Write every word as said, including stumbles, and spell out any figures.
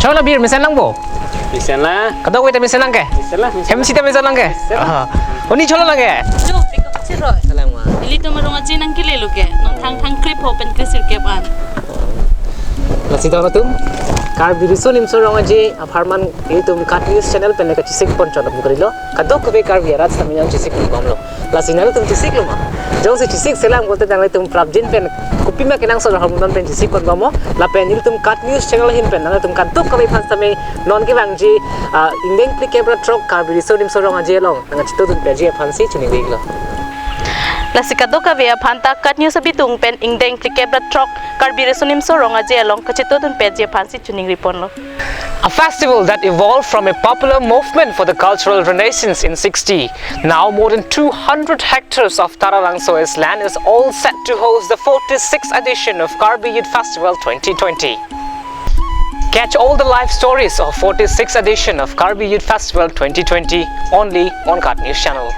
Tau la bir mesen lang bo? Mesen la. Kadokave ta mesen lang ke? Mesen la, mesen la. M C ta mesen lang ke? Mesen la. Aha. Oni cholo lang ke? Jo, pick up si Roy. Salam ma. Ilitum arong aje nangkele lo ke. Non thang thang krip ho pen krisir kep an. Lasi dong atum. Karbi Riso Nimso Rong Aje apharman ilitum KAT News channel pen le kachesik pon chot apukri lo. Kadokave Karbi arat sitame nangchesik pon bom lo. Lasi nangtum chesik lo ma? Jongsi chesik selam pulote nanglitum prapjin pen kopima kenangsot ahormu non pen chesik pon bom mo. Lapen ilitum KAT News channel ahin pen nanglitum kadokave aphan sitame non kevangji, ah, ingdeng phlikep ra throk Karbi Riso Nimso Rong Aje along nangchetodun peji aphansi choningri lo. Lasi kadokave aphan ta KAT News abitung pen ingdeng phlikep ra throk Karbi Riso Nimso Rong Aje along kachetodun peji aphansi choningri pon lo. A festival that evolved from a popular movement for the cultural renaissance in sixty. Now more than two hundred hectares of Taralangso East land is all set to host the forty-sixth edition of Karbi Youth Festival twenty twenty. Catch all the live stories of forty-sixth edition of Karbi Youth Festival twenty twenty only on KAT News channel.